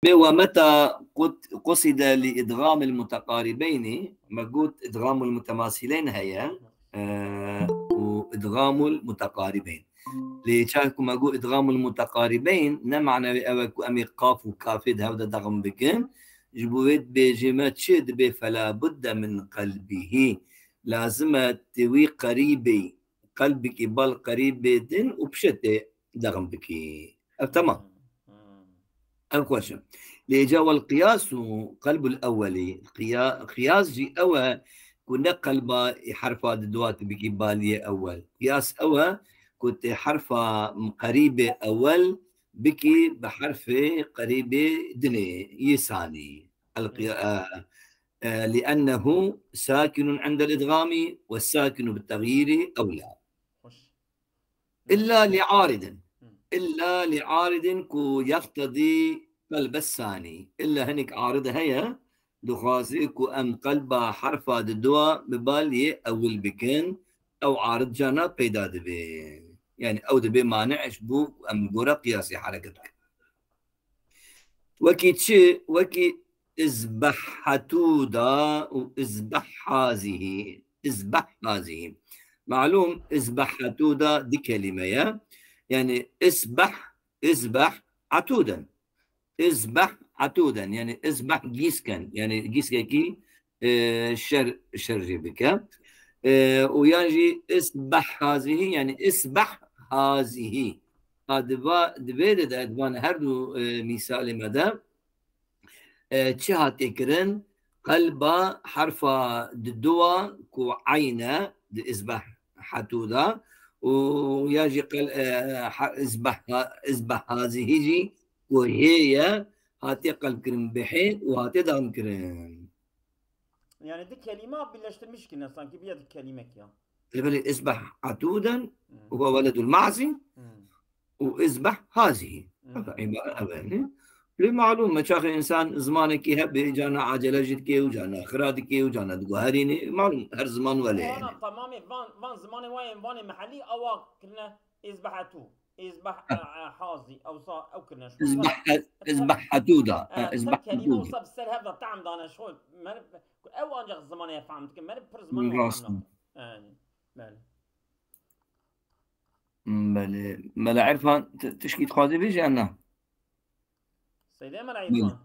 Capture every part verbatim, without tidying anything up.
Bê ومتى قد-، قصد لإدغام المتقاربين، me got إدغام المتماثلين heye, e, û إدغام المتقاربين. Lê çax ku me got إدغام المتقاربين, ne mane wê ew e ku em ê qaf û kafê di hev de değm bikin. Ji bo wê dibêje me çi dibe, فلا بد من قلبه. Lazim e tu wî qerîbê, qelbikî bal qerîbê din û piştê değm bikî. Ev temam. Ev xweş e. Lê ca والقياس قلب الأول. Qiya-, qiyas jî ew e ku ne qelba herfa di dua tu bikî baliyê ewel. Qiyas ew e ku tu herfa qerîbê ewel bikî bi herfê qerîbê dinê yê sanî. El qiya-, e, e, لأنه ساكن عند الإدغام والساكن بالتغيير أولى. Xweş. إلا لعارض. Hı. إلا لعارض ku يقتضي قلب الثاني. إلا hinek arid heye, dixwaze ku em qelba herfa di dua bi baliyê ewil bikin, ew arid cana peyda dibe. Yani ew dibe mane ji bo em li gora qiyasê hereket bikin. Wekî çi? Wekî izbehhetû da û izbehhazihî. Izbehhazihî. Malûm, izbehhetû da di kelîme ye. Yani isbeh, izbeh, etûden. Izbeh etûden. Yani izbeh gîsken. Yani gîskekî, e, şer, şerjî bike. E, û yan jî isbehhazihî, yani isbehhazihî. Ha, di va-, di vê de, de, di van her du, e, mîsalê me de, e, çi hatiye kirin? Qelba herfa di dua ku eyn e di izbeh hetû de û ya jî qel-, e, ha-, izbeh ha-, izbehhazihî jî ku hê ye hatiye qelb kirin bi hê û hatiye devam kirin. Yani di kelîme birleştirmiş kirine, sanki bir ya di kelimek ya. Li belê isbeh etûden, Hmm. huwa weledul ma'zi, Hmm. û isbeh hazihî. Hmm. Ev îbare ev e, ne? Lê malûm me, çaxê însan zimanekî hebe, cana acele jî dike û cana xira dike û cana diguherîne. Malûm her ziman wele yani. Wana tamamê van, van zimanê wayên vanê mehellî awa kirine isbeh etû. Îzbeh, Heh. e, e, hazî, ewsa, ew kirine şu. Îzbeh, îzbeh hetû da. E, Ha, îzbeh her kelîme hetû da. Wisa bi ser hev de tehm dane şu. Meriv, ew ancak zimanê fehm dikin. Meriv pir ziman Rast. Fehm nakin. Yani, belê. Belê. Mela Irfan, t-, tişkî dixwazî bêjî, an na? Seydê Mela Belê. Irfan.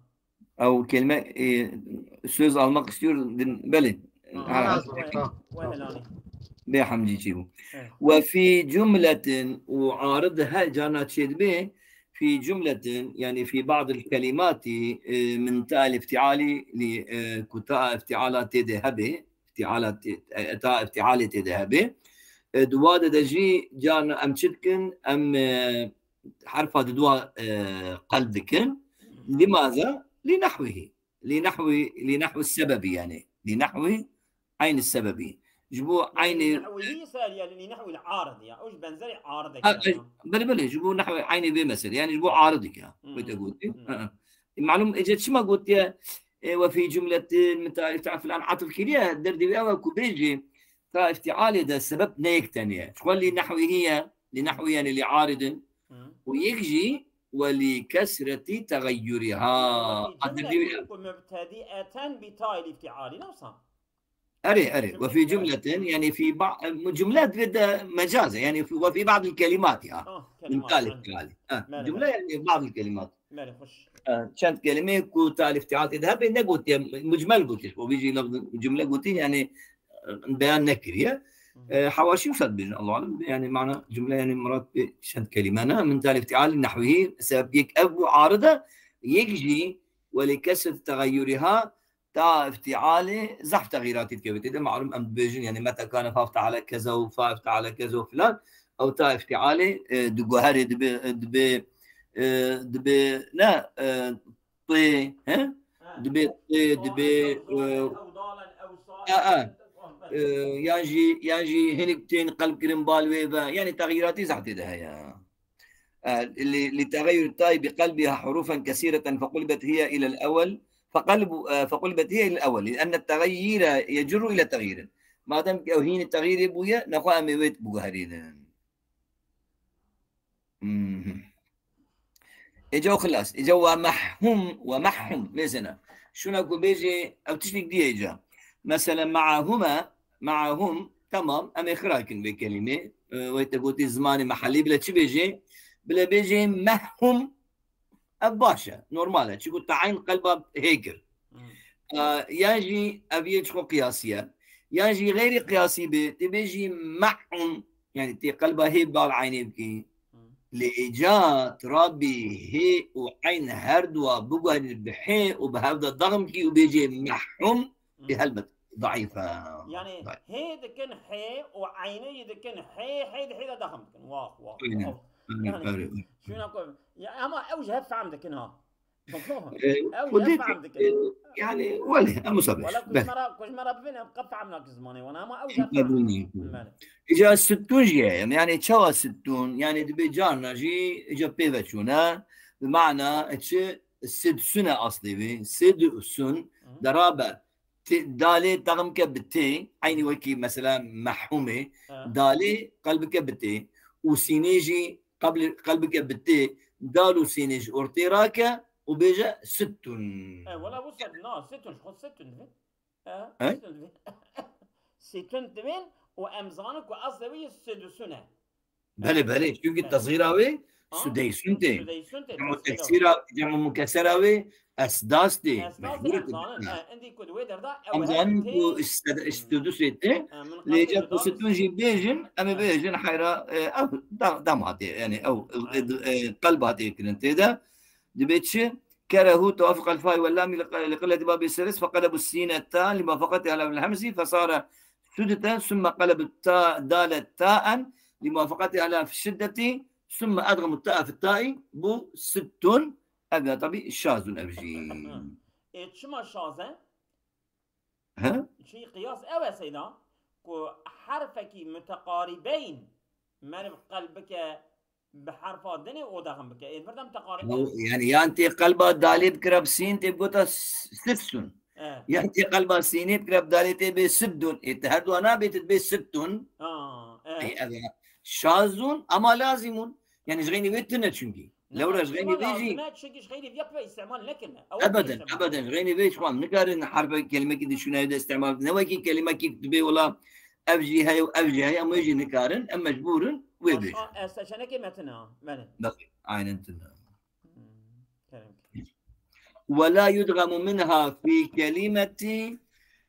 Ew kelime, e, söz almak istiyor. Din-, belê. Ha, Ha. Tamam, tamam. Bê hemcî çî bû. Evet. Ve fî cumletin û arid he cana çê dibe, fî cumletin, yani fî ba'dil kelimati, e, min ta iftiali, li, e, ku ta iftiala tê de hebe, iftiala tê, e, ta iftialê tê de hebe. E, di wa de de jî cana em çi dikin? Em, e, herfa di dua, e, qelb dikin. Limaza? Li nehwihi. Li nehwi, li nehwi sebebi yani. Li nehwi eyni sebebi. Ji bo Yani eyni li nehwi ser yani li nehwi arid ya. O ji benzeri arid Ha, ya. Belê, belê, ji bo nehwi eyni vê mesele. Yani ji bo arid ya. Hmm. Wê te gotî. Hmm. Ha, ha. E, malum, ece çima gotiye, e, ve fî cumletin, min ta iftial filan atf kiriye, derdê wê ew e ku bêjî, ta iftialê de sebeb ne yek tenê ye. Ji xwe li nehwihî ye, li nehwi yani li aridin. Hı. Û yek jî, ve li kesreti tegayyuriha. Ve fî Derdê wê cumletin ku mubtedi'eten bi ta iftiali, ne wisa? Erê, erê. Ve fî cumletin, yani fî ba-, cumle divê de mecaz e, yani fî, ve fî ba'dil kelimat ya. Ah, Min kelimat, tal yani. iftiali. Ha, Belê, cumle belê. yani ba'dil kelimat. Belê, xweş. E, çend kelime ku ta iftial tê de hebe, ne gotiye, mucmel gotiye. O bî jî lafzın cumle gotiye, yani, e, beyan nekiriye. Hı hı. E, hawaşî wisa dibêjin, Allahu alem. Yani mana cumle, yani murat bi çend kelime ne. Min ta iftial nehwihi, sebeb yek ev bu aride, yek jî, ve li kesreti tegayyuriha, ta iftialê zehf texîratî dikeve tê de. Malum em dibêjin, yani meta kane fa iftiale keza û fa iftiale keza û filan. Ew ta iftialê, e, diguherê dibe, dibe, e, dibe, ne, e, tê, he? Ha. Dibe tê, dibe, e, a, a. E, yan jî, yan jî hinek tên qelb kirin bal wê ve. Yani texîratî zehf tê de heye. آه، ل-، لتغير التاء بقلبها حروفا كثيرة فقلبت هي إلى الأول، فقلب-، آه، فقلبت هي إلى الأول، لأن التغيير يجر إلى تغيير. Madem ki ew hînî texyîrê bûye, nexwe em ê wê biguherînin. Mhm. Êca xilas. Êca we mehhum, we mehhum. Mesela, şuna ku bêjê, ew tiştek diye êca. Mesela, ma'ahuma, ma'ahum, tamam, em ê xira kin vê kelîmê. E, wê te gotî zimanê mehellî bile çi bêjê? Bile bêjê mehhum, ev baş e, normal e. Çiku te eyn qelba hê kir. Hmm. E, yan jî ev yê çiqo qiyasî ye. Yan jî xeyrî qiyasî be, tê bêjî ma'hum, yani tê qelba hê bal eynê bikî. Hmm. Lê êca tu rabî hê û eyn her dua biguherî bi hê û bi hev de daxm kî û bêjê mehhum, Hmm. ê helbet daîf e. Yani Daîf. Hê dikin hê û eynê yê dikin hê, hê di hê de daxm dikin. Wah, wah, Aynen. wah. Aynen, Yani, aynen. şuna koy. Ya, ama ew ji hev fehm dikin ha. E, Ew û jî dê, fehm dikin. e, yani, wele, em wisa Wala bêjin. Bel. Kujmera, kujmera bibin, em qet fehm nakin zimanê wan, ama ew jî Em fehm qebûl dikin. nakin. Bel. Îca sittun jî heye. Yani, çawa sittun? Yani, dibê carna jî, îca pê ve çûne. Bi mana çi? Sidsune aslê wê. Sidsun. Hı. Derabe. Tê, dalê texm ke bi tê. Eynî wekî, mesela, mehhumê. Hı. Dalê qelbike bi tê. Û sînê jî qebl-, qelbike bi tê. Dal û sînê ji ortê rake û bêje sittun. E, wala wisa na, sittun, ji xwe sittun divê. E, He? sittun divê. Sittun divên û em zanin ku eslê wî sidusun e. Belê, belê. Çünkü Belê. tezhîra wê Ha? sudeysun tê. Sudeysun tê, Cemu tezhîra wê. teksîra, cemu mukesera wê esdas tê. Esdas tê, Mecbur em tê. zanin. Ha. E, indî ku di wê derda ew Em her zanin tê. ku sed-, Hmm. sudusê tê. E, min Lê qasê ca ku sittun jî bêjin, em ê Ha. bêjin heyra, e, ew da-, dam hatê. Yani ew, e, Ha. e, qelb hatê kirin tê de. Dibê çi? Kerehu tewafuq el fay ve lami li qe-, li qilleti babi seris fe qelebu sîne ta li muvafaqeti ala el hemzi fe sare sudite sümme qelebu ta, dale taen li muvafaqeti ala şiddeti sümme edgamu ta fi ta'i bu sittun. Ev ya tabi şazun ev jî. Ê çima şaz e? He? Çi qiyas ew e seyda ku herfekî muteqaribeyn meriv qelb bike bi herfa dinê û dexm bike. Ê vir de muteqaribeyn. Ew, yani yan tê qelba dalê bikira bi sîn tê bigota s-, sifsun. E. Yan tê qelba sînê bikira bi dalê tê bê siddun. Ê te her dua nabê te dibê sittun. Ha, e. Ê, ev ya. Şazun ama lazîmun. Yani ji xeynî wê tune çünkü. Lewra ji xeynî vê jî. Lazim e, çünkü ji xeynî vê pê îstîmal nekirine. Ew Ebeden, pê îstîmal. ebeden. Ji xeynî vê ji xwe nikarin herbe kelimekî di şûnayê de îstîmal. Ne wekî kelimekî dibê wela ev jî heye û ev jî heye, em wê jî nikarin. Em mecbûr in wê Başka bêjin. e, seçenekê me tune ha. Belê. Belê, aynen tune. Hmm, kerem. Ve la yudgamu minha fi kelimeti,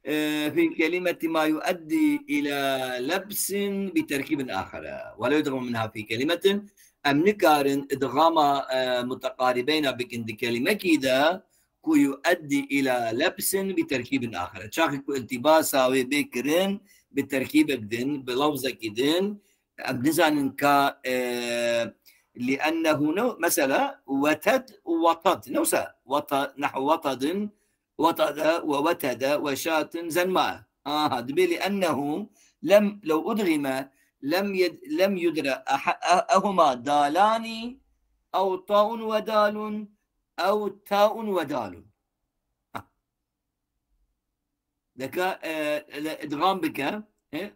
e, fi kelimeti ma yuaddi ila lebsin bi terkibin axere. Ve la yudgamu minha fi kelimetin. Em nikarin idgama, e, muteqaribeyna bikin di kelimekî de ku yuaddi ila lebsin bi terkibin axere. Çaxî ku iltibasa wê bê kirin bi terkîbek din, bi lafzekî din, em nizanin ka, e, li'ennehu ne, mesela, weted û watad. Ne wisa wata-, nehu watadin, watada we wetede we şatin zenma. Aha, dibê li'ennehu lem, lew udgime, lem yed-, lem yudre aha-, a-, ehuma dalani ew taun we dalun ew taun we dalun. Ha. Deka, e, le-, idgam bike. He?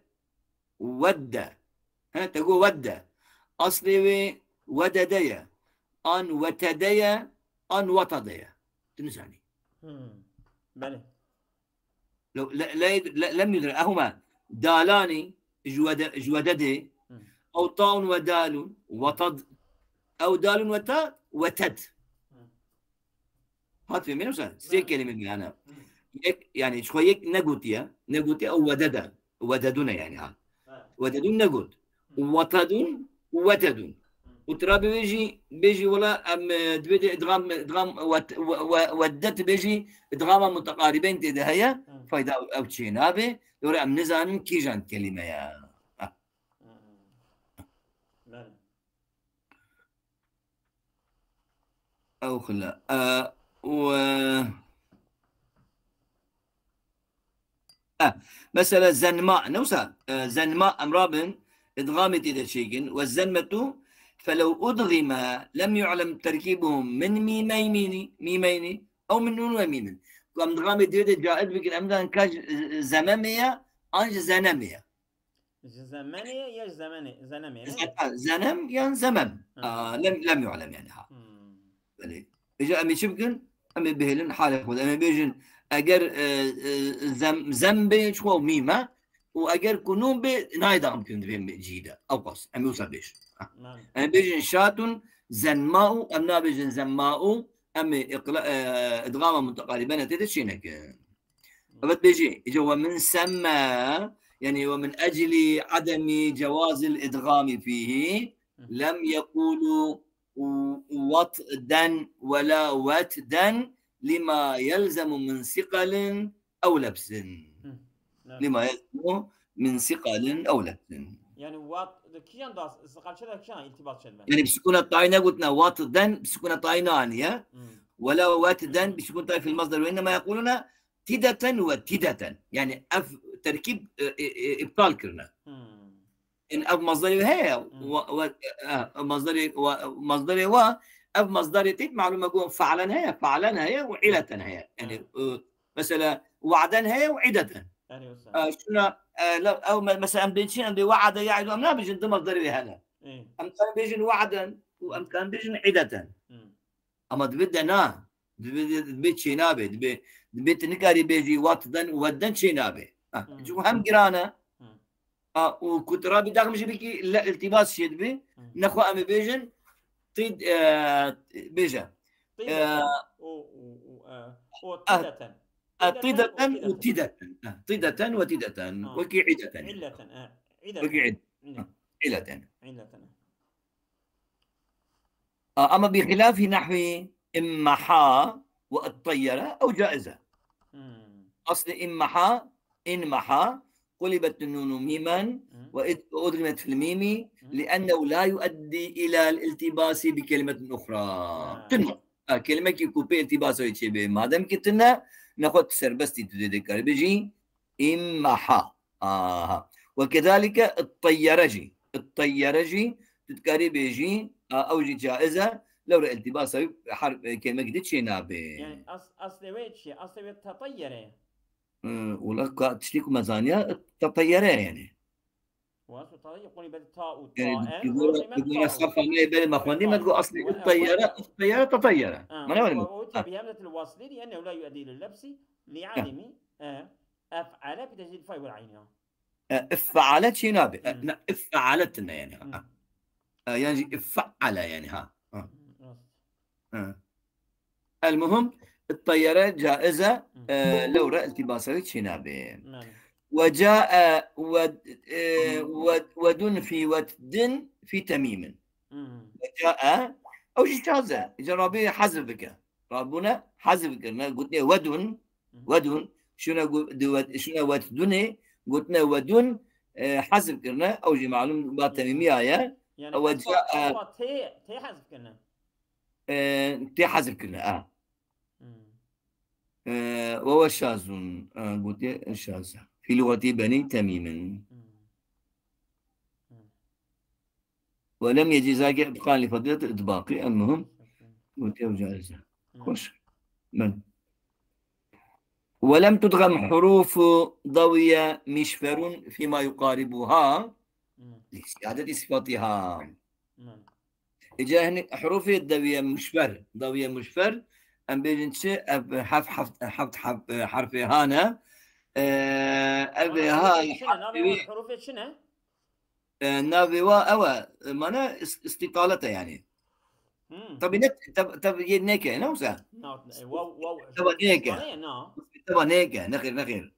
Wedde. He, te got wedde. Aslê wê wedede ye. An wetede ye, an watade ye. Tu nizanî. Hmm. Belê. Le-, le-, le-, le-, lem yudre. Ehuma dalanî ji wede-, ji wededê. Hmm. Ew taun we dalun. Watad. Ew dalun we ta, weted. Hmm. Hat fêmê wisa? Sê Ne? kelîme bi yani. Hı. Yek, yani, ji xwe yek negotiye. Negotiye ew wedede. Wededune yani ha. Ha. Wededun negot. Hı. Watadun, wetedun. Hı. Û tu rabê wê jî, bêjî wela em, e, divê de idgam, idgam wet-, we-, we-, wedet bêjî idgama muteqarîbeyn tê de heye. Hı. Fayda ew çê nabe. Lewre em nizanin kîjan kelîme ye. Ha. Hı. Belê. Ew xile. E, û, e, e, mesela zenma, ne wisa? E, zenma em rabin, idgamê tê de çêkin. Ve zenmetu, felew udgime, lem yu'lem terkîbuhum min mîmeynî, mîmeynî, ew min nûn ve mîmin. Ku em idgamê divê de caiz bikin, em dan ka ji, e, zememê ye, an ji zenemê ye. Ji zemenê ye ya ji zemenê? Zenemê, ne? Ze-, zenem yan zemem. Ha. Aa, lem, lem yu'lem yani ha. Hmm. Belê. Îca em ê çi bikin? Em ê bihêlin halê xwe de. Em ê bêjin, eger, e, e, zem, zem bê, ji xwe mîm e, û eger ku nûn bê, nayê daxim kirin di vê cihî de. Ewqas. Em ê wisa bêjin. Ha. Em ê bêjin şatun zenma'u, em nabêjin zemma'u, em ê iqla-, e, idgama mutaqarîbene tê de çê nekin. Evet bêjî, îca ve min semme, yani ve min ecli ademi cewazil idgami fîhî, lem yekulu watden ve la wetden lima yelzemu min siqalin ew lebsin. Lima yelzemu min siqalin ew lebsin. Yani wat, de kiyan da, siqal çe de kiyan iltibas çelme. Yani bi sukuna tayi ne gotine watden, bi sukuna tayi ne aniye. Ve la wetden, bi sukuna tayi fil masdar ve innema yekuluna tideten ve tideten. Yani ev terkîb, e, e, e, iptal kirine. Yani ev mazdarê heye, wa-, wa-, e, mazdarê wa-, mazdarê wa, ev mazdarê têt malûm e ku fe'len heye, fe'len heye û ileten heye. Yani, e, mesela wa'den heye û ideten. Yani wisa. E, şuna, e, la-, ew me-, mesela em bê çi, em bê wa'ade ya'idu, em nabêjin du mazdarê wê hene. Em karin bêjin wa'den û em karin bêjin ideten. Ama divê de na. Divê, divê çênabe. Divê, divê tu nikarî bêjî watden û wedden çênabe. Ha, çünkü hem giran e. Ha, û ku tu rabî daxim jî bikî le iltibas çê dibe. Nexwe em ê bêjin tid, e, bêje. Tideten. E, o, o, o, e, o ah, tideten. E, tideten û tideten. Ha, tideten ve tideten. Ha. Wekî ideten. İlleten, e, ideten. Wekî id-, ha, illeten. Illeten. A, ama bi xilafî nahwi immaha ve ittayyara ew caize. Aslê immaha, inmaha, qulibet nunu mimen ve id-, udgimet fil mimi, li'ennehu la yuaddi ila iltibasi bi kelimetin ukhra. Tune. Ha, kelimekî ku pê iltibasa wê çêbe. Madem ki tune, nexwe tu serbestî tu dê dê karî bêjî, immaha. Aha. Ve kezalike ittayyara jî. Ittayyara jî, tu dikarî bêjî, a, ew jî caiz e, lewra iltibasa wî harf, e, kelimekî de çê nabe. Yani as-, aslê wê çi ye? Aslê wê tetayyere ye. Hı, wala ka tiştî ku me zaniya, tetayyere ye yani. Ve aslu tetayyere, qulibet ta û ta e, digora, digora sarfa me berê me xwendî, me digot aslê ittayyara, ittayyara, tetayyara. Ha, mana wale. Ve o tabi hemzetil wasli, li'ennehu la yu'eddi lil lebsi, li'ademi, e, ef'ale bi tecdîd fay vel ayni. E, if'ale çê nabe. E, ne, if'ale tine yani. Ha. E, yani jî if'ale yani ha. Ha. Rast. Ha. El muhim, tayyare caize, e, lewra iltibasa wî çê nabe. Ve cae ve, e, ve, wedun fi wedin fi temimin. Ve cae, ew jî şaz e. Îca rabî hezf bike. Rabûne hezf kirine, gotine wedun, wedun, şuna gu-, di wed-, şuna wedunê, gotine wedun, e, hezf kirine, ew jî malûm ba temîmiya ye. Yani ew esma, ca-, e, esma tê, tê hezf kirine. E, tê hezf kirine, a. E, ve we şazun, e, gotiye şaz. Fî luxetî benî temîmin. Ve lem yecîz zalike ibqan li fadilet itbaqî, el muhim. Gotiye caize. Xoş. Ben. Ve lem tudgam hurufu dawiye mişferun fîma yuqaribuha. Li siyadeti sifatiha. Îca hinî hurufê dawiye mişfer, dawiye mişfer, em bêjin çi? Ev heft, heft, heft, heft, e, herfê hane. E, ev ha, hurufê çi ne? E, navê wa ew e, e, mana is-, istîtalet e yani. Tabi ne, tab-, tabi yê neke, ne wisa? Taba neke. Taba neke, nexêr, nexêr.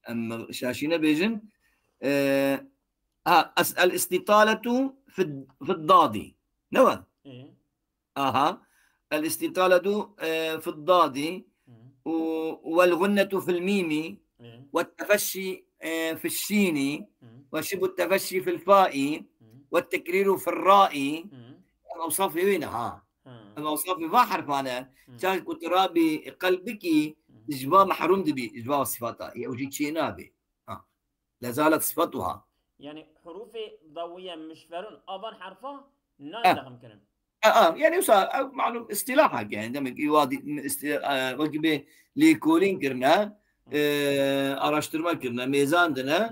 Em şaşîne bêjin. E, Ha, es-, el-istitaletu fid-, fid-dadi. Ne wa? Aha. El-istitaletu, e, fid-dadi. U, vel-gunnetu fil-mîmî. Ve-t-tefeşşî, e, fiş-şînî. Ve şibhu-t-tefeşşî fil-fâi. Ve-t-tekriru fir-râi. Em ewsafê wê ne ha. Em ewsafê va herfane. Çar ku tu rabî qelb bikî, ji va mehrûm dibî, ji va sifata. Ew jî çê nabê. Ha. Lezalet sifatuha. Yani hurufê dawiye mişferun avan herfa nayê daxim kirin. E, e, yani wisa, e, malum istilahek yani, demek ki wadi, isti-, e, wekî bê lêkolîn kirine, e, araştırma kirine, mêzandine,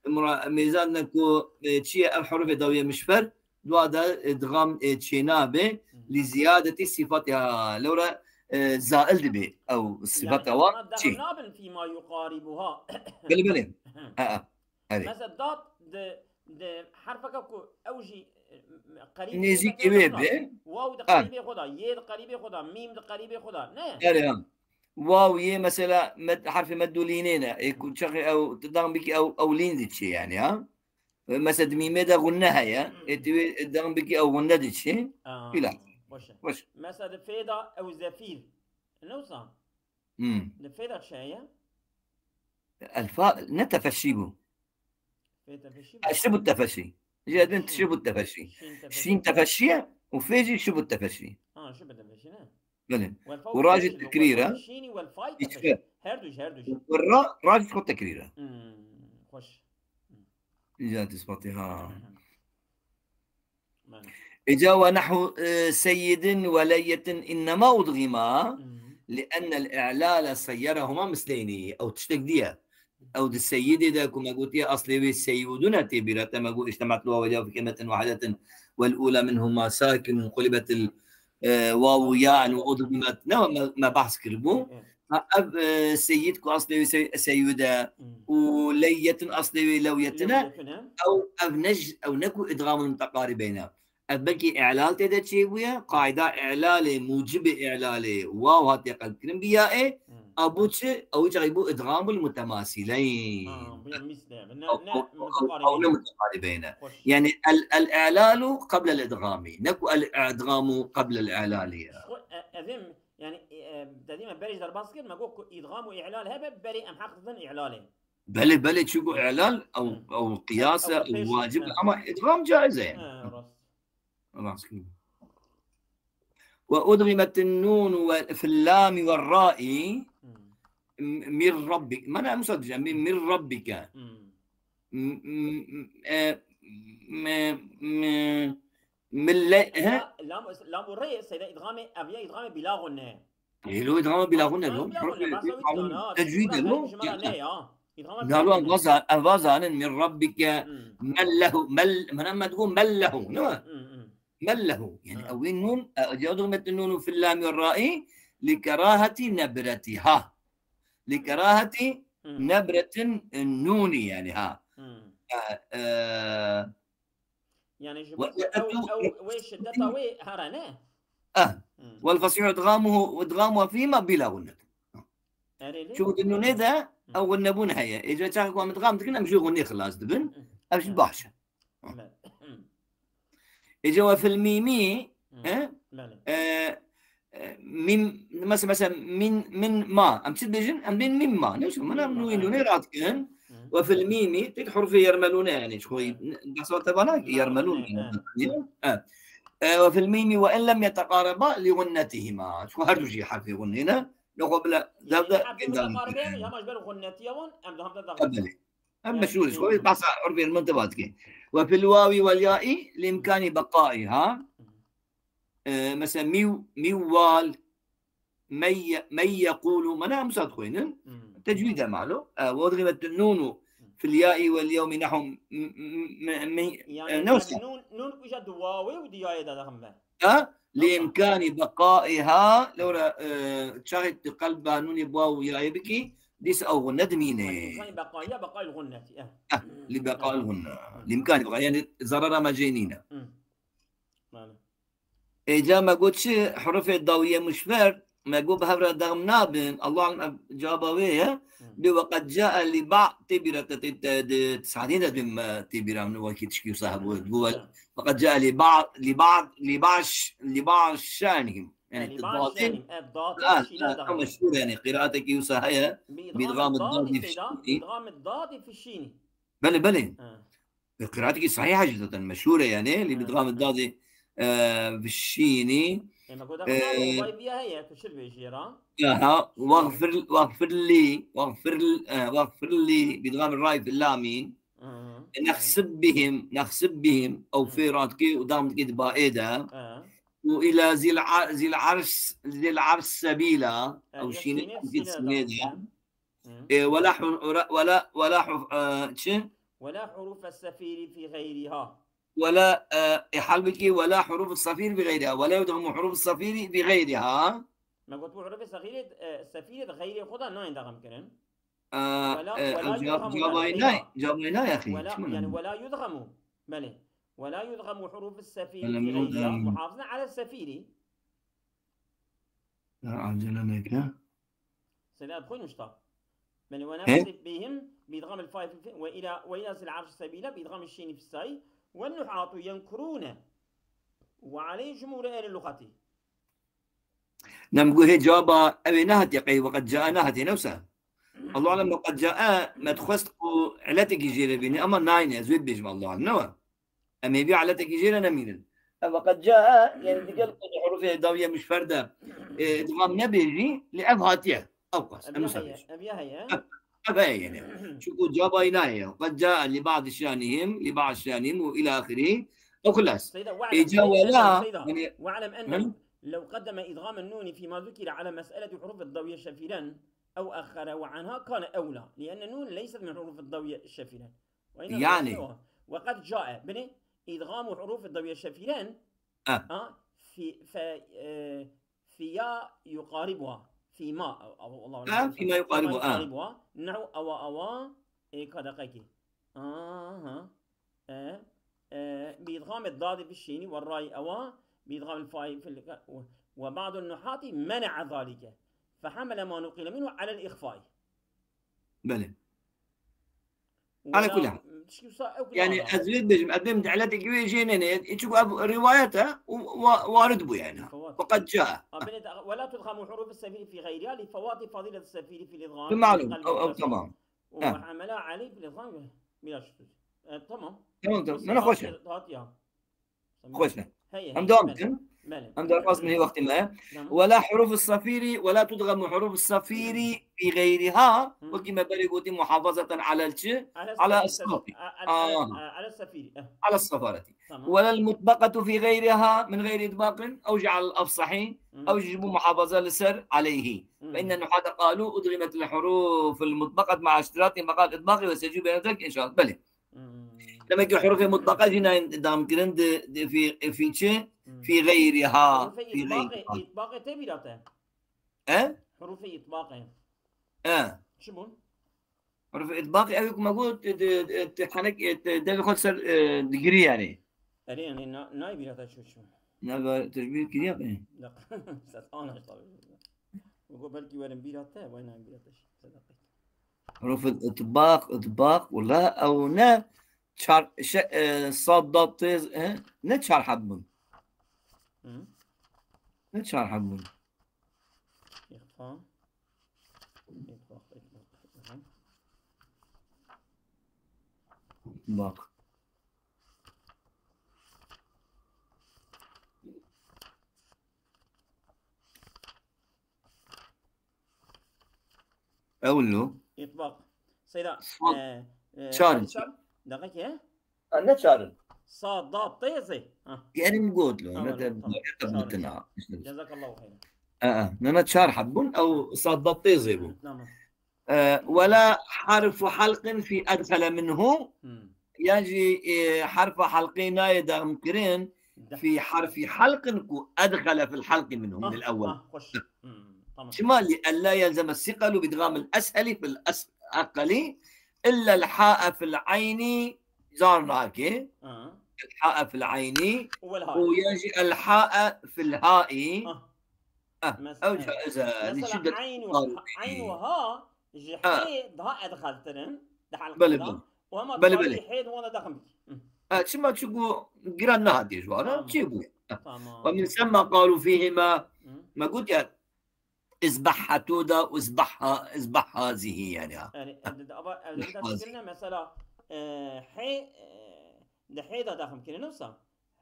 mura-, mêzandine ku, e, çi ye ev hurufê dawiye mişfer, dua da, e, idgam, e, çê nabe, Li ziyadetî sifatiha. Lewra, e, zail dibe ew sifata wa. Çi? Nabin fîma yuqaribuha. Belê, belê. Ha, ha. Erê. Mesela dad di, di herfeke ku ew jî, e, qerîbê Nêzîkî wê be. Waw di qerîbê xwe da, yê di qerîbê xwe da, mîm di qerîbê xwe da. Ne? Erê, ha. Waw yê mesela med, herfê meddû lînê ne. Ê ku çaxê ew, tu dam bikî ew, ew lîn diçê yani, ha? Mesela di mîmê de gunne heye. Ê tu wê dam bikî ew gunne diçê. Aa, Bila. Xweş e. Xweş. Mesela di fê de ew zefîr. Ne wisa? Hmm. Li fê de çi heye? Elfa ne tefeşî bû. Fê tefeşî bû. Ha, şibut tefeşî. Jê din şibut tefeşî. Şîn tefeşî. Şîn tefeşî ye û fê jî şibut tefeşî. Ha, şibut tefeşî ne? Belê. Û ra jî tekrîr e. Şînî wel fay tefeşî. Her du jî, her du jî. Û ra, ra jî xwe tekrîr e. Hmm, xweş. Îca tisbatî ha. Belê. Îca ve nehwu, e, seyyidin ve leyyetin innema udgîma, Hmm. li ennel i'lale seyyerehuma misleynî. Ew tiştek diye. Ew di seyyidê de ku me gotiye aslê wê seyyûdune tê bîra te me got, ictemat li waw ya fi kelimetin wahidetin vel ula minhuma sakinun qulibetil, e, wawu yaen ve udgîmet. Ne me, me behs kiribû. Evet. Ha, ev, e, seyyid ku aslê wê se-, seyyûd e Hmm. û leyyetin aslê wê lewyetin e, Lewyetin e. ew, ev ne j-, ew ne ku idgamul muteqarîbeyn e. Ev belkî i'lal tê de çêbûye, qaîda i'lalê, mucibê i'lalê, waw hatiye qelbkirin bi yaê, Hmm. a bû çi? Ew çaxî bû idgamul mutemasîleyn. Ha, bûye misle. Ne, Ew, ne ew, ew, muteqarîbeyn ew e. ne muteqarîbeyn e. Xweş. Yani el, el i'lalu qebl el idgamî. Ne ku el idgamu qebl el i'lalî ye. Xwe, e, evim, Yani, e, e, te dî me berê jî derbas kir, me got ku îdgam û î'lal hebe, berê em heq didin î'lalê. Belê, belê, çunku î'lal ew, Hı. ew qiyas e, Ew ew pêş, wacib e, hı. ama îdgam caiz e. He, rast. Rast kir. Ve udgimetin nun ve fil lami ve ra'i Hı. m-, mir rabbik. Mana musa diyeceğim, min, mir rabbike. Hı. M-, m-, m-, e, m-, m-, Mille, he? Ya, lam, lam û rê, seyda îdgamê, ev ya îdgamê bila gunne. Ê, lo îdgamê bila gunne, lo. Îdgamê bila gunne, basa wî Îdgamê dana, tecwîd e, lo. Ji me re ne ya. Îdgamê bila gunne. Na, lo, em vaza-, em vazanin min rabbike, Hmm. mel lehu, mel, min em digo mel lehu, ne? Hmm, hmm. Mel lehu. Yani Ha. ew ê nun, e, ya dugmet nun fil lam ve ra'i, li keraheti nebretiha. Li keraheti Hmm. nebretin, e, nuni yani, ha. Hmm. E, e, Yani ji Ve-, bo ku ew, ew, ew, wê şiddeta wê here ne? Eh. Hmm. Vel fasîhu idgamuhu, idgamuha fîhîma bîla gunnet. Erê lê? Çunku di nûnê de Hmm. ew gunnebûn heye. Ê, ca çaxê ku em idgam dikin, em ji wê gunnê xilas dibin. Hmm. Ev jî Hmm. baş e. Belê. Hmm. Ê, ca ve fil mîmî, Hmm. eh? Belê. E, e, mîm, mesela, mesela, min, min ma. Em çi dibêjin? Em bên mîm ma. Ne wisa? Min Mîm em ma, nû-, evet. nûnê radikin. Hı. Ve fil mîmî, têt hurufê yermelûne yani. Çi xwe Hı. behsa te bana ki Hı, yermelûn hı, yani. hı. Evet. E, ve fil mîmî ve in lem yeteqareba li gunnetihima. Çi xwe her du jî herfê gunnê ne. Ne xwe bile Yani dev de herfê endam muteqaribe yani, dikir. Hema ji ber gunnetiya wan, em di hem de E, daxin. belê. Em Yani meşhûr, çi xwe behsa hurufê min te va dike. Ve fil wawi vel ya'i li imkani beqaiha. Hı. E, mesela mîw, mîwwal, mey-, mey yekûlû, mana em wisa dixwînin. Hmm. Tecwîd e malo. E, ve udgimet nûnû Hmm. fil yâi vel yewmî nehû m-, m-, m-, m-, Yani e, ne wisa? Nûn, nûn kuja di wawê û di yayê de dixin ve. Ha? Li Tamam. imkânî beqâiha, lewra, e, çaxê tu qelba nûnê bi waw û yayê bikî, dîsa ew gunne dimîne. Yani imkânî beqâiha, beqâil gunnetî, eh. Eh, li beqâil Hmm. gunne. Hmm. Li imkânî beqâ, yani zarara me jê nîne. Hmm. Bale. Êca me got çi? Hurufê dawiye muşfer, me got bi hev re dexm nabin. Allah alem ev caba wê ye. Hı. Dê ve qed cae li ba'd tê bîra te, te, te, di sahdî de dê me tê bîra min wekî tişkî wisa hebû. Hı. Dibû ve Hı. ve qed cae li ba'd, li ba'd, li ba'ş, li ba'ş şanihim. Yani Li ba'd dadê, şanihim. Evet, dadê ha, şîne ha, dexm. Ama meşhur yani qiraatekî wisa heye. Bi idgam dadî fî şînî. Idgam dadî fî şînî. Belê, belê. Ha. Qiraatekî sehîh e jî zaten meşhûr e yani. Li Evet. idgam dadê, e, vişînî. E, me goda E, xwe vay biya heye, tu şir bêjî ra. Aha, wexfir, wexfir lî, wexfir, e, wexfir lî, bi idgam ray fil lami. Hı. E, nexsib bihim, nexsib bihim. Ew Hı. fê radikê û dam dikê di baê de. Hı. Û ila zil a-, zil arş, zil arş sebîla. E, Ew ya şînê, şînê, ew şînê sînê de. Hı. E, wela hu-, ura-, wela, wela hu-, e, çi? Wela hurufe sefîrî fî xeyrîha. ولا، e, e, halbuki ولا حروف الصفير بغيرها. ولا يدغم حروف الصفير بغيرها. Me got bu hurufê sefîrê, e, sefîrê di xeyrê xwe de nayên dexm kirin. E, ولا، e, ولا cevap, يدغم cevap ولا ay غيرها. nay, cevap ay nay axî. ولا، Çima yani nay? ولا يدغم. Belê. ولا يدغم حروف السفير Belê, في min غيرها. got, Muhafizin ala sefîrî. Ya, acele neke. Seyda, dixwînim ji ta. Belê, He? ونفس بهم بإدغام الفاء في الف-، وإلى، وإلى ذي العرش سبيلا بإدغام الشين في الساء، والنحاة ينكرون وعليه جمهور أهل اللغة. Dem got hê cevaba ew ê nehatiye qey وقد جاء nehatiye newsa. الله أعلم وقد جاء me dixwest ku elatekî jê re bîne ama nayne ez wê dibêjim الله أعلم ne wa. Em hêvî elatekî jê re nemînin. E, وقد جاء, yani digel ku di hurufê dawiye muşfer de, e, idgam nebêjî, lê ev hatiye. Ew qas, em Ev ya wisa heye, bêjin. ev ya heye. Ev, ev heye yani. Çünkü cevaba nay heye. قد جاء لبعض شيانهم، لبعض شيانهم û إلى آخره. Ew xilas. سيدة، E, واعلم، ca wela, سيدة، yani, واعلم أنه hı? لو قدم إدغام النون فيما ذكر على مسألة حروف الضوية شفيرا أو أخر وعنها كان أولى، لأن النون ليست من حروف الضوية شفيرا. وإنما يعني. غيرها. وقد جاء، بني، إدغام حروف الضوية شفيرا، آه. آه، في، ف-، آه، فيا يقاربها، فيما، أو، أو، الله أعلم. آه، فيما يقاربها، آه. يقاربها. نحو أوا أوا، إيه، كذا قيكي. آه، ها. آه، آه، بإدغام الضاد في الشين والراء أوا، بإدغام الفاء في ال-، و-، وبعض النحاة منع ذلك، فحمل ما نقل منه على الإخفاء. Belê. ولا، على كل حال. تشكي وصا-، أو كل Yani هذا. ez wê dibêjim, ez bêm di elatekî wê jê nene, e, çünkü ev rivayet e û wa-, warid bû yani. فوات. وقد جاء. آه، بنت، ولا تدغم حروف السفير في غيرها لفوات فضيلة السفير في الإدغام معلوم. بقلب أو، أو الكسر. تمام. وحملها علي في الإدغام بلا شذوذ. آه، تمام. Tamam, tamam. بس Nana xweş e. هات، هات يا. Xweş e. هي، Em هي، devam بلى. bikin. بلى. Em derbas min hê wextî me ye. تمام. ولا حروف الصفير، ولا تدغم حروف الصفير في غيرها. Hı. Wekî me berê gotî محافظة على çi? على على السفير. الصوت. على، آه. على، على السفير. آه. على الصفارة. تمام. ولا المطبقة في غيرها من غير إطباق أو جعل الأفصح. Hı. أو يجب محافظة لسر عليه. Hı. فإن النحاة قالوا أدغمت الحروف المطبقة مع اشتراط مقال إطباق وسجوب بين ذلك إن شاء الله. بلى. Hı. Demek ki hurufê mutbaka jî nayên dam kirin di, di fi, fi çi? Hı. Fi geyriha. Hurufê Fi itbaqê, geyriha. itbaqê tê bîra te. E? Hurufê itbaqê. E. Çi bûn? Hurufê itbaqê ew ku me got, di, di, di, henek, di, devê xwe ser, e, digirî yani. Erê, yani na-, nayê bîra te çi çi bûn? Ne be, tecbîr kiriya be. Deq-, set ana işte. Bu belki werin bîra te, vay nayê bîra te. Sedeqet. Hurufê itbaq, itbaq, wala ew ne çar, şe-, e, sad, dad, têz, e, ne çar heb bûn. Hı? Ne çar heb bûn. İhfa. İtbaq, itbaq. Hı. Bak. Ew no. İtbaq. Seyda, Sad, e, e, çar. Çar. Deqe ki, he? Ha, ne çarin? Sad, dad, têzê. Ha. Yerim got lo. Tamam, Ne te, tamam. ne te Tamam. Bitina. Cezakallahu hayran. Aa, nana çar heb bûn, ew sad, dad, têzê bûn. Tamam. E, ولا حرف حلق في أدخل منه. Hmm. Yan jî, e, herfa helqê nayê dexmkirin De- في حرف حلق ku أدخل في الحلق منه من Ah, الأول. Ah, xweş. Hmm, tamam. Çima لئلا يلزم الثقل بإدغام الأسهل في الأثقل إلا الحاء في العين car nake. Ha. الحاء في العين. Û welha. û yan jî الحاء في الهاء. Ah. Ah, Mes-, ew eh, ca ez a, Mesela nişî de eyn û qal- ha-, eyn û ha ji Ha. hê daha edxeltir in di Belê, helqê de. belê. Û hema Belê, tarî belê. hê di wan de dexm bikî. Hı. Ha, çima çiku giran nehatiye ji wan, ha? Tamam. Çê bûye. Ha. Tamam. ومن ثم قالوا فيهما. Hı. Me got ya, اذبح هاتو da, اذبح ها, اذبح هذه yani ha. Yani, ev de, ava, ev de Nehmaz. Kirine mesela, e, hê, e, di hê de dexm kirine wisa.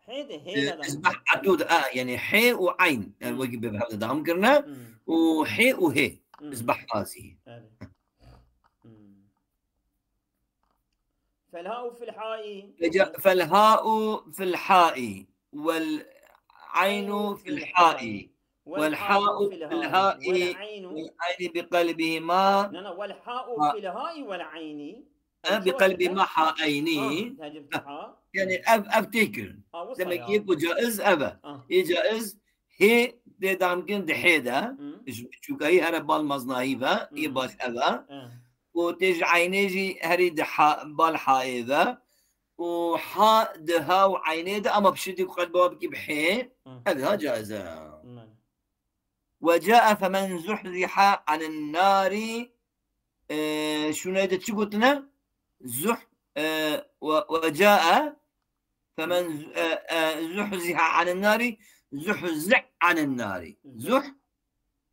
Hê de hê de dexm اذبح هاتو da, ha, yani hê û eyn. Yani Hı. wekî bi hev de dexm kirine. Hı. Û hê û hê. Hı. اذبح هذه. Evet. Hmm. فالهاء في الحاء. Ece, فالهاء في الحاء والعين في الحاء والحاء في الهاء والعين. والعين بقلبهما. لا، لا، والحاء ها. في الهاء والعين. E, bi qelbî ma ha eynî. Ha, tecrübe ha. Yani ev, ev tê kirin. Ha, wisa Demek ya. Ki yek û caiz ev e. Ha. Ê caiz hê tê dam kirin di hê de. Hı. Ji çûkayî here bal maznahî ve, Hı. Ê baş ev e. Ha. Û tê ji eynê jî herî di ha, bal haê ve. Û ha di ha û eynê de ama piştî ku qelb wa bikî bi hê, Hı. Ev ha caiz e. Hı. Ve ca'e femen zuhziha anin nari, e, şûnê de çi gotine? Zuh, e, ve, ve ca'e femen z-, e, e, zuhziha anin nari, zuhzi anin nari. Zuh,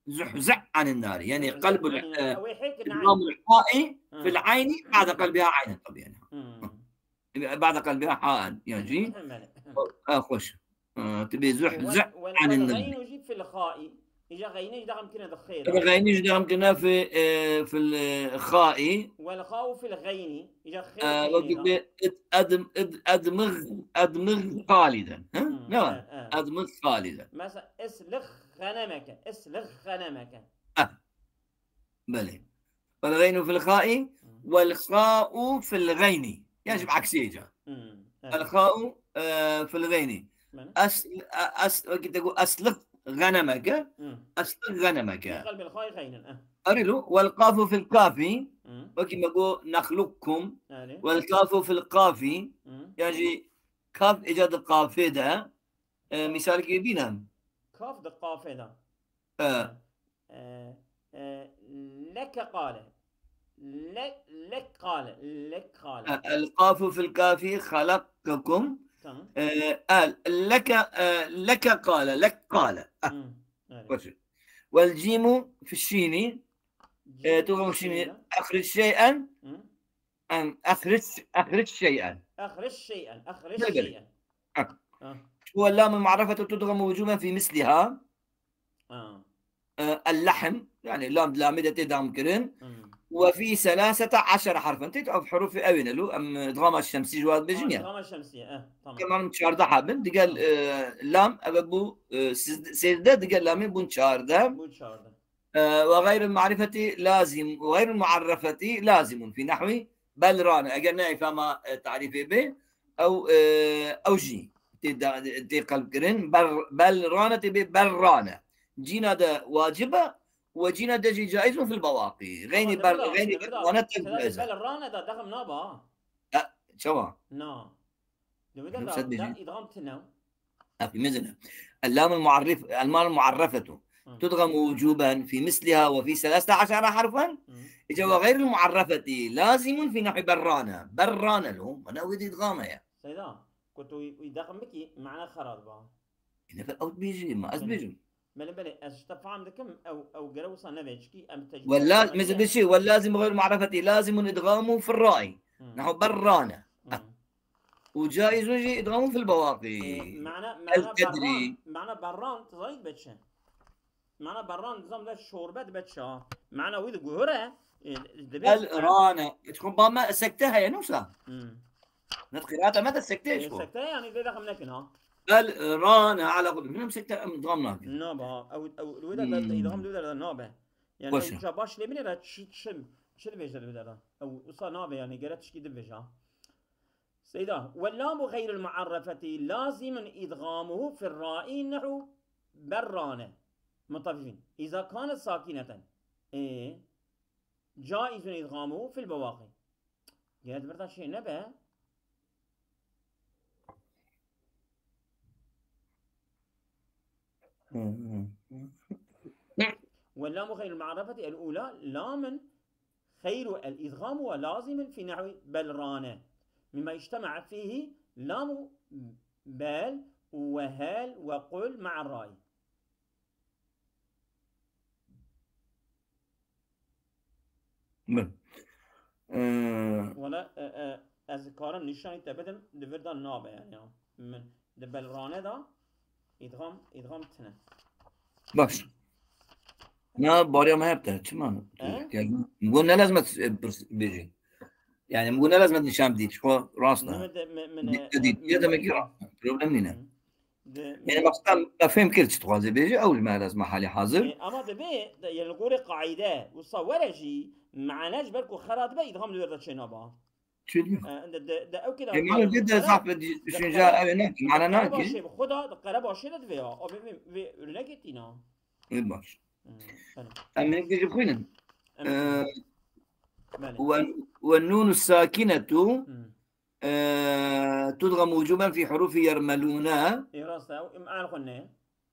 zuhzi anin nari. Yani Zuhzi qelbul, anin e, nari. Ew ê hêk nari. İdgamul ha'i Hı. Fil ayni ba'de qelbiha aynen tabii yani. Hı. Hı. بعد قلبها حاء، يعني. Hı, hı, hı. آه، خوش. آه، تبي زح، Wal, زح wal, عن wal النار. Gaynu jî fil xa'i. Îja xeynî jî dexem kirine di xê de. Gaynu jî dexem kirine fi, e, fil, e, xa'i. Wal xa'u fil gayni. Îja xê Ee, xeynî wekî de. Bi id-, edm-, id-, edmig, edmig xaliden. Hı? Hı, Ne var? Evet, evet. Edmig xaliden. Mesela, islix xenemeke, islix xenemeke. Ah. Belê. Fel gaynu fil xa'i, Hı. Wel xa'u fil gayni. Yani Hı. Şimdi aksi iyice. Hı, evet. Fel xa'u, e, fil gayni. Mene? As, as, wekî te got, aslix ghanemeke. Hı. Aslix ghanemeke. Bi qelbil xa'i gaynin, eh. Arilo, wel qafu fil kafi. Hı. Wekî me got, naxlukum. Belê. Wel kafu fil kafi. Hı. Yani kaf ica di qafê de. E, misalekî bîne. Kaf di qafê de. E. E, e, leke qale. Le-, lek qale. Lek qale. E, el kafu fil kafi halakkakum. Tamam. E, el, leke, e, leke qale. Lek qale. Ah. Hı, öyle. Başı. Wel cimu fil şini. Cim E, tu fil şini. Şini. Ahric şey'en. Hı. Em, ahric, ahric şey'en. Ahric şey'en, ahric Belê, belê. Şey'en. Ha. Ha. Ve lamul mu'arrefetu tudgamu vucuben fi misliha. Ha. E, el-lahm, yani lam, lamê de tê dam kirin. Hmm. Ve fi selasete aşere harfen. Tê ev hurufê ewê ne lo, em, e, idgama şemsî ji wan bêjin Ha, ya. Idgama şemsî, eh, tamam. Tamam, çardeh habin. Digel, Tamam. e, lam, eve bu, e, siz-, sêzde digel lamê bûn çardeh. Bu çardeh. E, ve gayril marifeti lazim, ve gayril muarrefeti lazimun fi nahwi bel rane. Eger ne fema, e, tarîfê bê, ew, e, ew jî tê da-, tê qelb kirin. Ber-, bel rane tê bê ber rane. Cîna de wacib e, ve cîna de jî caizun fil bawaqî. Xeynî Ama ber-, demirda, xeynî demirda, rane tê sena de bêze. Bel rane da dexim naba. E, çawa? Na. Demirda Hemşe da, dibêjin. Da idgam tine. Ev mezin e. Ellamul muarrif, ellamul muarrefetu. Hı. Tudgamu wucuben fi misliha ve fi selasete aşara harfen. Hı. Îca ve gayril muarrefeti lazimun fi nahwi berrane. Berrane lo, mana wê de idgame ye. Seyda, ku tu wî, wî deqim bikî, mana xera diba. Ine fe ew dibêjî, ma ez Belê. Dibêjim. Belê, belê, ez ji te fam dikim, ew, ew gere wisa nebe, çikî em tecrübe Wella, nebe. Mezin bêjî, wel lazim gayril muarrefeti lazimun idgamu fil ra'i. Hı. Nahu berrane. Hı. Û caizun jî idgamun fil bawaqî. E, mana, El mana tedrî. Berran, mana berran, tu zanî dibe çi? Mana berran, dizam de şorbe dibe çi ha? Mana wî di guhure, e, dibe El rane. Çikon ba me sekte heye, ne wisa? Hmm. Ne qiraata me de sekte E, çiko. Sekte yani, vê de xem nekin ha. El rane ala qul. Min sekte em idgam nakin. Nabe ha. Ew, ew, wê de, Hmm. Idgam de, de nabe. Yani, Baş ew e. Ca baş lê bine de çi, çi, çi dibêje de, de. Ew, wisa nabe yani, gere tişkî dibêje ha. Seyda, "Ve lamu xeyril muarrefeti lazimun idgamuhu fil ra'i nehu berrane." Mutafifin. İza kanet sakineten. E, caizun idgamuhu fil bawaqi. Gere di vir de çê nebe. Ve lamu xeyril muarrefeti el ula lamun xeyru el idgamu ve lazimun fi nahwi bel rane. Mimma ictema'a fihi lamu bel ve hel ve qul ma'a ra'i. Min. Ee, Wala, e, e, ez karim nîşanî te bidim, di vir de nabe yani ya. Min, di bel rane de idgam, idgam tine. Baş. Na bariya me hep te, çima? He? Gel, bu ne lazim et, e, pirs-, bêjî? Yani bu ne lazim et nîşan bidî, çiko rast Ne ne? Min de, min, min, Dikkat e, et. Ya demek ki problem nîne. Hı. Di, Yani me, maksat me fêm kir çi dixwaze bêje, ew ji me lazim e halê hazir. E, ama dibe, de, yani li gorî qaîde, wisa were jî, mane ji ber ku xera dibe, îdgam li wer de çênaba. Çi diyor? E, de, de, de, ew kira E, mana de de zaf düşünce ev ne? Mana ne ki? Başê bi xwe da, di qere başê de divê ya. O vê, vê, vê örnekê tîna. E, baş. Hmm, belê. Em ne ki xwînin? Em, E, belê. Ve ve nunu sakinetu Hmm. e, tudgamu wucuben fi hurufi yermeluna. Ê, rast e, ew im al xwe ne.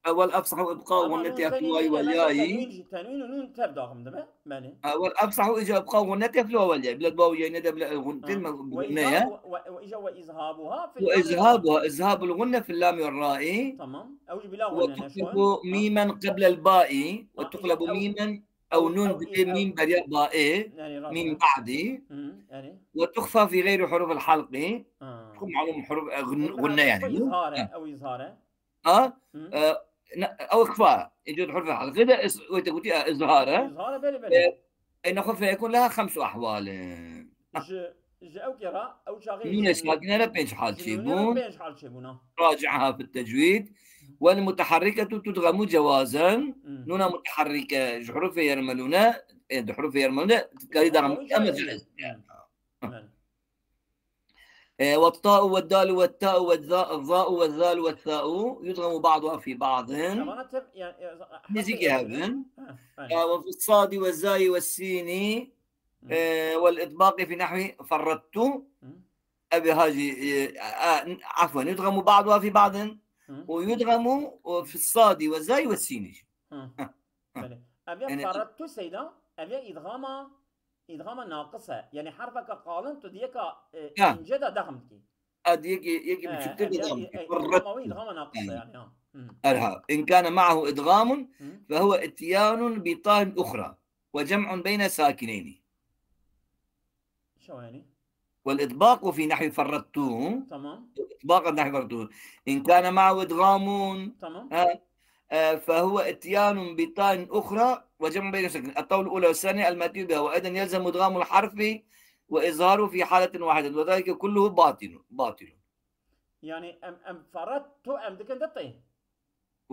Ewel efsahu ibqa gunnetiha fil wawi wal yayi. Tenwîn û nûn tev daxim dibe. Belê. Ewel efsahu ica ibqa gunnetiha fil wawi wal yayi. Bila wawi yayi ne de bila gunne Ve gunne ya. izhabu-, ve, ve ica ve izhabuha fil Ve lam. izhabuha, izhabul gunne fil lam ve ra'i. Tamam. Ew jî bila Ve gunne ne şu. tuhlabu mimen qibla al ba'i. Ve Ha, tuhlabu ew- mimen ew- ew nun ew- dibê ew- mîm beriya ba'i. Yani rast. Min ba'di. Hı, yani. Ve tuhfa fi gayri huruf al halqi. Ha. Çok malum huruf e, gun- Mesela gunne yani. izhare, Ha. ew izhare. Ha? Hı. E, ne- Ew ikhfa. Ecod huruf al halqi de is- wê te gotî, e, izhare. İzhare belê belê. E, e, nexwe feyekun leha xemsu ahwal. Ji, ji ew kera, ew çaxê Nûnê sakine re pênc hal ji nûnê çêbûn. pênc hal çêbûna. Raci'ha fi tecwîd. Vel muteharriketu tudgamu cewazan. Hmm. Nûna muteharrike ji hurufê yermelûne, e, di hurufê yermelûne, dikarî daxim. Ama caiz. Hmm. E, ve ta'u ve dalu ve ta'u ve za-, za'u ve zalu ve sa'u yudgamu ba'duha fi ba'din. Evana tev, yani, e, Nizîkî hafif hevin. Ha, E, ve fi sadi ve zayi ve sini, e, vel itbaqi fi nahwi ferrattu. Hı. Ev ha jî, e, e, afwen, yudgamu ba'duha fi ba'din. Hı. Ve yudgamu fi sadi ve zayi ve sini. Hı. Ha. Belê. Ev ya Yani- ferrattu seyda, ev ya idgama, idgama naqis e. Yani harfeka qalin tu diyeka, e, Ha. ince de daxim dikî. Ad yekî, yekî E, biçûktir ev de ya, dam. e, idgama wî idgama naqis e yani ha. Hı. Erha. In kana ma'ahu idgamun Hı. fe huve ityanun bi ta'in ukhra ve cem'un beyne sakineyni. Şo yani. Vel itbaqu fi nahwi ferrattu. Tamam. Itbaqu fi nahwi ferrattu. In kana ma'ahu idgamun. Tamam. Ha. E, fe huve ityanun bi ta'in ukhra ve cem'un beyne sakineyni. At-tawul ula ve saniye el-ma'tiyu biha ve eyden yelzemu idgamul harfi ve izharu fi haletin wahidetin ve zalike kulluhu batilun. Batilun. Yani em, em ferrattu em dikin de tê.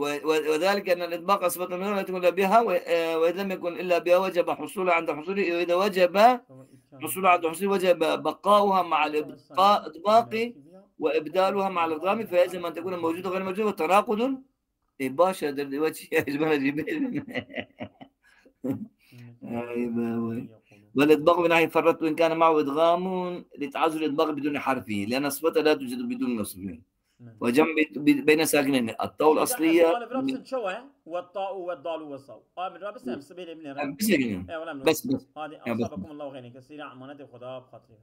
و-، و-، وذلك أن الإطباق صفة منه لا تكون إلا بها، و-، آه، وإذا لم يكن إلا بها وجب حصولها عند حصوله، وإذا وجب حصولها عند حصوله وجب بقاؤها مع الإبقاء، إطباق وإبدالها مع الإدغام، فيلزم أن تكون موجودة غير موجودة، والتناقض. إيه، باشا، در-، وجه يا جماعة جميل. أيوة، أيوة. والإطباق بنحو فرطت وإن كان معه إدغام لتعذر الإطباق بدون حرفه، لأن الصفة لا توجد بدون وصفه. وجمع ب-، بين ساكنين. الطاء الأصلية. Talib Rabsin çawa? Ve ta'u ve dalu ve saw. Abi Rabsin em sibê lê binêre. Em bisekinin. E, wala em Bes, bes. Hadi Ya, bes. asabakumullahu xeyrin kesîra, emanetê Xuda bi xatirê.